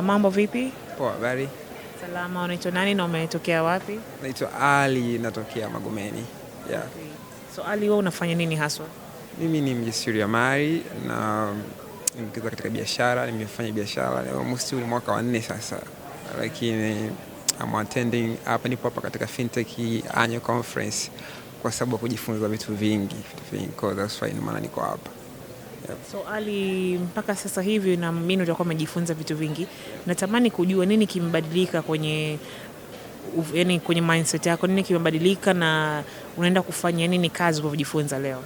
Mambo vipi? Poa, habari? Salama. Unaitwa nani na umetokea wapi? Naitwa Ali, natokea Magomeni. Yeah. So Ali, wewe unafanya nini haswa? Mimi ni mjasiriamali na nimewekeza katika biashara, nimefanya biashara almost ni mwaka wa 4 sasa, lakini I'm attending hapa, nipo hapa katika fintech annual conference kwa sababu ya kujifunza vitu vingi, vitu vingi, kwa that's why maana niko hapa. Yep. So Ali, mpaka sasa hivi naamini utakuwa umejifunza vitu vingi. Natamani kujua nini kimebadilika kwenye, yani kwenye mindset yako, nini kimebadilika na unaenda kufanya nini kazi ulivyojifunza leo?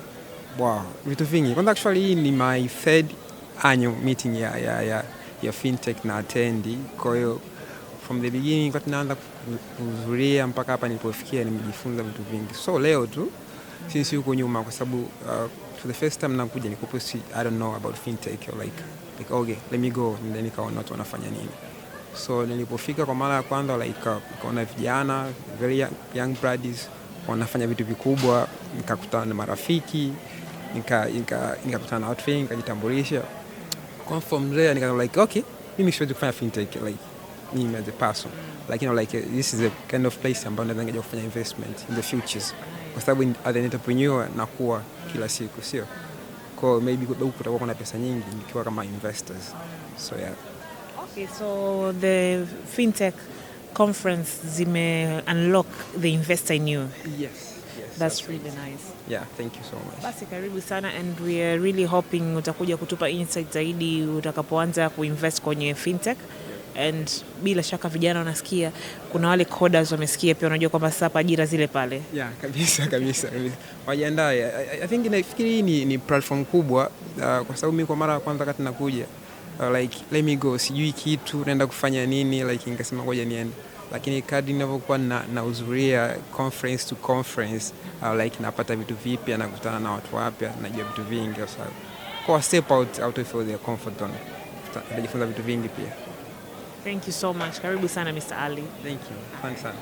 Wow, vitu vingi. Kwanza actually hii ni my third annual meeting ya fintech na attend. Kwa hiyo from the beginning kwa tunaanza kuhudhuria mpaka hapa nilipofikia nimejifunza vitu vingi. So leo tu since huko nyuma kwa sababu for the first time nakuja nikupo si I don't know about fintech or like okay, let me go and then nikaona watu wanafanya nini. So nilipofika kwa mara ya kwanza like nikaona vijana very young, young brothers wanafanya vitu vikubwa, nikakutana na marafiki, nikakutana na watu wengi, nikajitambulisha. Kwa from there nika like okay, mimi siwezi kufanya fintech like mimi as a person, lakini like this is a kind of place ambayo naweza nikaja kufanya investment in the futures, kwa sababu as an entrepreneur nakuwa kila siku, sio? Kwa maybe huku kutakuwa kuna pesa nyingi nikiwa kama investors, so yeah. Okay, so the fintech conference zime unlock the investor in you. Yes. That's really nice. Yeah, thank you so much. Basi karibu sana and we are really hoping utakuja kutupa insight zaidi utakapoanza kuinvest kwenye fintech. And bila shaka vijana wanasikia, kuna wale coders wamesikia pia, unajua kwamba sasa hapa ajira zile pale. Yeah, kabisa kabisa kabisa. Wajiandae. I think nafikiri hii ni platform kubwa kwa sababu mimi kwa mara ya kwanza wakati nakuja like let me go, sijui kitu naenda kufanya nini, like nikasema ngoja niende, lakini kadri ninavyokuwa na nahudhuria conference to conference like napata vitu vipya, nakutana na watu wapya, najua vitu vingi, kwa sababu kwa step out of their comfort zone najifunza vitu vingi pia. Thank you so much. Karibu sana, Mr. Ali. Thank you. Asante sana.